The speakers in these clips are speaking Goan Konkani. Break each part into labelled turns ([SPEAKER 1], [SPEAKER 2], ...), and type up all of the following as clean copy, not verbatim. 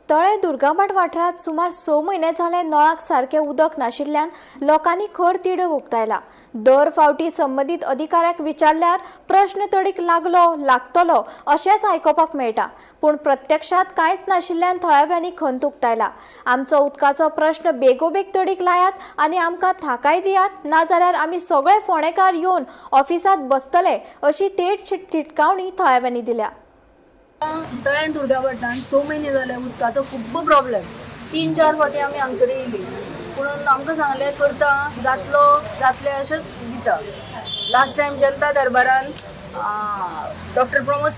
[SPEAKER 1] तळे दुर्गामठ वाठारांत सुमार 6 म्हयने जाले नळाक सारकें उदक नाशिल्ल्यान लोकांनी खर तिडक उक्तायला. दर फावटी संबंदीत अधिकाऱ्याक विचारल्यार प्रश्न तडीक लागलो लागतलो अशेंच आयकुपाक मेळटा, पूण प्रत्यक्षात कांयच नाशिल्ल्यान थळाव्यांनी खंत उक्तायला. आमचो उदकाचो प्रश्न बेगोबेग तडीक लायात आनी आमकां थाकाय दियात, नाजाल्यार आमी सगळे फोंडेकार येवन ऑफिसांत बसतले अशी थेट थिटकावणी थळाव्यांनी दिल्या.
[SPEAKER 2] तळ्यान दुर्गाभटान 6 म्हयने जाले उदकाचो खूब्ब प्रॉब्लेम. 3-4 फावटी आमी हांगसर येयली, पूण आमकां सांगलें करता जातलो जातलें अशेंच दिता. लास्ट टायम जनता दरबारान डॉक्टर प्रमोद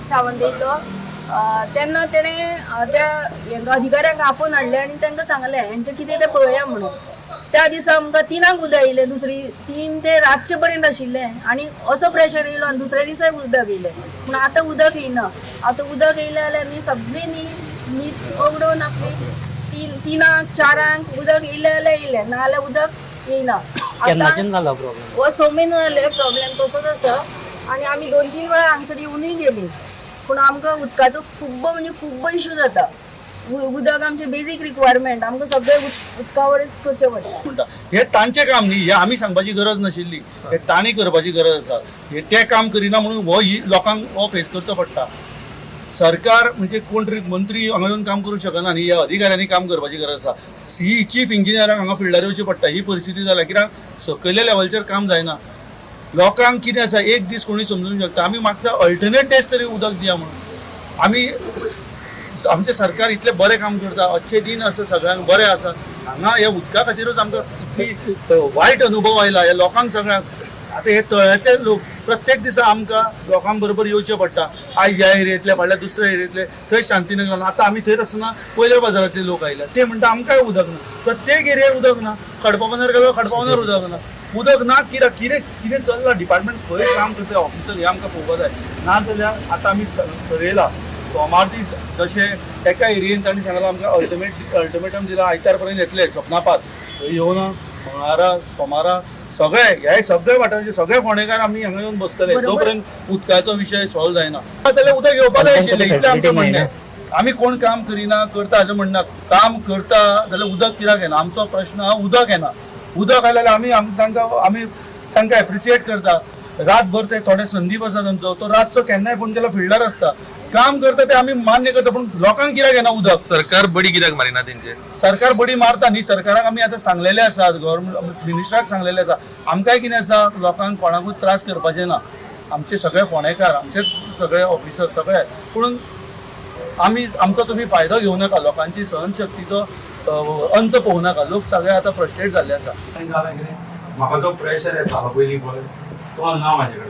[SPEAKER 2] सावंत येयल्लो तेन्ना तेणें त्या हेंकां अधिकाऱ्यांक आपोवन हाडलें आनी तांकां सांगलें हेंचें कितें तें पळोवया म्हणून. त्या दिसा आमकां 3 उदक येयलें, दुसरी 3 ते रातचे पर्यंत आशिल्लें आनी असो प्रेशर येयलो आनी दुसऱ्या दिसाय उदक येयलें. पूण आतां उदक येयना. आतां उदक येयलें जाल्यार न्ही सगळीं न्ही न्हीद उगडून आपली 3-4 उदक येयलें जाल्यार येयलें, नाजाल्यार उदक येयना.
[SPEAKER 3] केन्नाच्यान जाला प्रॉब्लेम?
[SPEAKER 2] हो 6 म्हयने जाले प्रॉब्लेम तसोच आसा आनी आमी 2-3 वेळा हांगसर येवनूय गेली, पूण आमकां उदकाचो खूब्ब म्हणजे खूब्ब इशू जाता. उदक आमचें बेजीक रिक्वायरमेंट, आमकां सगळें उदका वयरच करचें पडटा.
[SPEAKER 4] म्हणटा हे तांचें काम न्ही, हे आमी सांगपाची गरज नाशिल्ली, हे तांणी करपाची गरज आसा. हे ते काम करिना म्हणून हो ही लोकांक हो फेस करचो पडटा. सरकार म्हणजे कोण तरी मंत्री हांगा येवन काम करूं शकना न्ही, ह्या अधिकाऱ्यांनी काम करपाची गरज आसा. ही चीफ इंजिनियरांक हांगा फिल्डार येवचें पडटा. ही परिस्थिती जाल्या कित्याक सकयल्या लेवलचेर काम जायना. लोकांक कितें आसा एक दीस कोणूय समजूंक शकता. आमी मागता अल्टरनेट डेज तरी उदक दिया म्हणून. आमी आमचें सरकार इतलें बरें काम करता, अच्छे दिन आसा, सगळ्यांक बरें आसा. हांगा ह्या उदका खातीरूच आमकां इतली वायट अनुभव आयला ह्या लोकांक सगळ्यांक. आतां हे तळ्यांतले लोक प्रत्येक दिसा आमकां लोकां बरोबर येवचें पडटा. आयज ह्या एरियेंतले, फाल्यां दुसऱ्या एरियेंतले, थंय शांतीनगरान. आतां आमी थंयच आसतना पयल्या बाजारांतले लोक आयल्या, ते म्हणटा आमकांय उदक ना. प्रत्येक एरियेर उदक ना. खडपाबंदर गेलो, खडपाबंदर उदक ना. उदक ना कित्याक कितें कितें चल्लां, डिपार्टमेंट खंय काम करता ऑफिसर, हें आमकां पळोवपाक जाय. नाजाल्यार आतां आमी थरयलां सोमार दीस जशें एका एरियेन तांणी सांगलां आमकां अल्टिमेटम दिला आयतार पर्यंत येतले सपनापात थंय येवना. मंगळारा सोमारा सगळे हे सगळे वाठाराचे सगळे फोंडेकार आमी हांगा येवन बसतले जोपर्यंत उदकाचो विशय सॉल्व जायना. जाल्यार उदक येवपा जाय आशिल्लें, इतलें आमचें म्हणणें. आमी कोण काम करिना करता अशें म्हणना, काम करता जाल्यार उदक कित्याक येना? आमचो प्रश्न आहा उदक येना. उदक आयलें जाल्यार आमी तांकां एप्रिसिएट करता. रातभर ते थोडे संदीप आसा तांचो, तो रातचो केन्नाय फोन केल्यार फिल्डार आसता, काम करता, ते आमी मान्य करता. पूण लोकांक कित्याक येना उदक?
[SPEAKER 5] सरकार बडी कित्याक मारिना तेंचेर?
[SPEAKER 4] सरकार बडी मारता न्ही. सरकाराक आमी आतां सांगलेलें आसा, गव्हर्मेंट मिनिस्टराक सांगलेलें आसा. आमकांय कितें आसा, लोकांक कोणाकूच त्रास करपाचें ना. आमचे सगळे फोंडेकार, आमचे सगळे ऑफिसर सगळे, पूण आमी आमचो तुमी फायदो घेवं नाका. लोकांची सहनशक्तीचो अंत पळोवं नाका. लोक सगळे आतां फ्रस्ट्रेट जाल्ले आसा.
[SPEAKER 6] जालें कितें, म्हाका जो प्रेशर येतालो पयलीं पळय तो ना म्हाजे कडेन.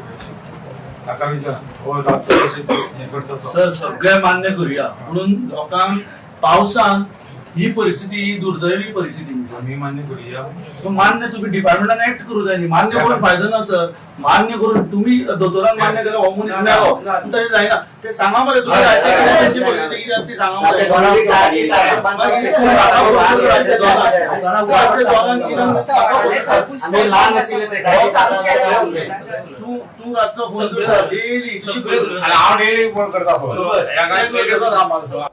[SPEAKER 6] ताका विचार हो रातचो कशें हें करता तो.
[SPEAKER 4] सर सगळें मान्य करुया, म्हणून लोकांक पावसान ही परिस्थिती, ही दुर्दैवी परिस्थिती.
[SPEAKER 6] आमी मान्य करुया.
[SPEAKER 4] मान्य तुम्ही डिपार्टमेंटान एक्ट करूं जाय न्ही. मान्य करून फायदो ना सर. मान्य करून तुम्ही दोतोरान मान्य केलं हो मनीस मेलो, पूण तशें जायना. ते सांगा मरे तुमी, राज्याची परिस्थिती कितें आसा ती सांगा मरे. तूं तूं रातचो फोन करता डेली?
[SPEAKER 7] हांव डेली फोन करता फोन.
[SPEAKER 4] बरोबर.